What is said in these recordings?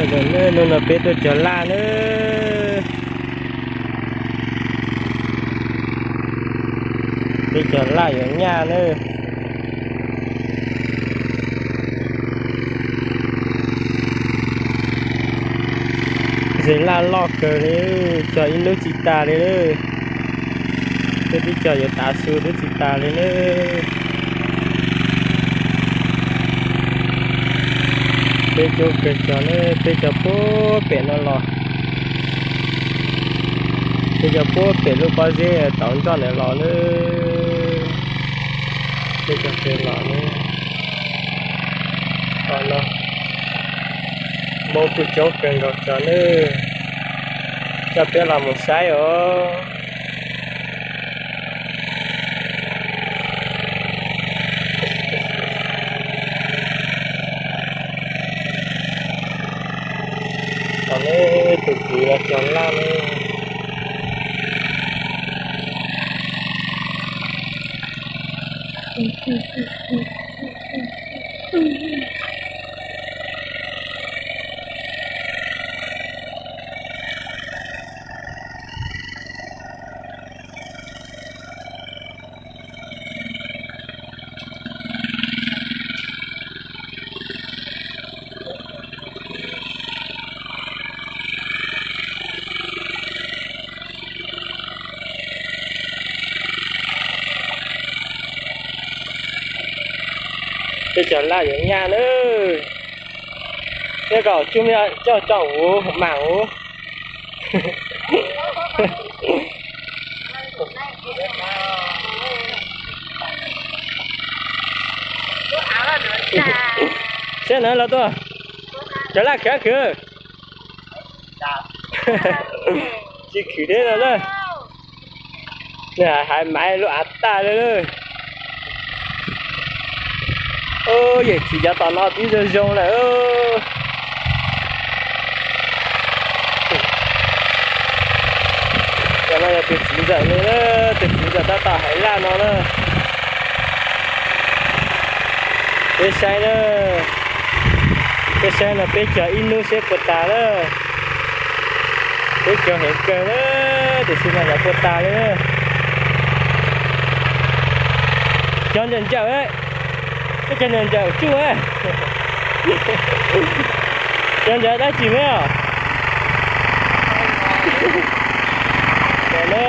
Hnub no peb tuaj cog laj na. Peb cog laj yuav nyaj na. Ntxeev laj loj kawg li, cog ib hnub tsis tas li na. Peb twb cog yuav tav su twb tsis tas li na. Peb coob kawg cog na, peb cog puag pem no los. Peb cog puag pem lub pob zeb tauv nroj ntawd los na. Peb cog pem los na. Hmoob kuj coob kawg nkaus cog na. Coj peb los mus saib os. Tom no tus kwv los cog laj na. Peb cog laj yuav nyaj na. Peb kom tsuj me coj coj uv mam uv. Saib na los tuaj. Cov laj khwv khwv. Tsis khwv thiab no na. Nws hais maiv lub av tag li na. Yawm txiv cov tom no twb zoo zoo lawm. Cov no yog tus txiv ntxawm li na, tus txiv ntxawm tab tom hais laj no na. Peb saib na, peb saib no peb cog ib hnub seb puas tas na. Peb cog heev kawg na, tiam sis mas yog puas tas li na. Cog ntsawm ntsawm, peb cog ntsawm ntsawm tsuj. Cog ntsawm dab tsi me os? Cov na,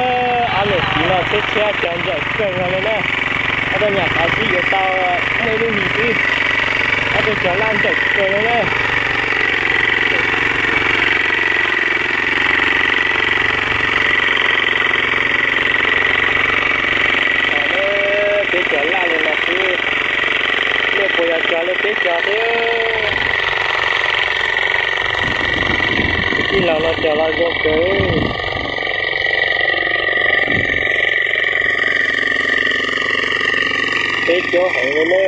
ob niam txiv no tsheb tshiab cog ntsawm kawg nkaus li na. Ob tug nyam qhov xwb yuav tau muaj ib lub hlis xwb. Ob tug cog laj ntsawm kawg li na. Peb cog laj li no xwb, nej puas yog cog li peb cog thiab? Kwv tij laus no cog los zoo kawg. Peb coob heev li na.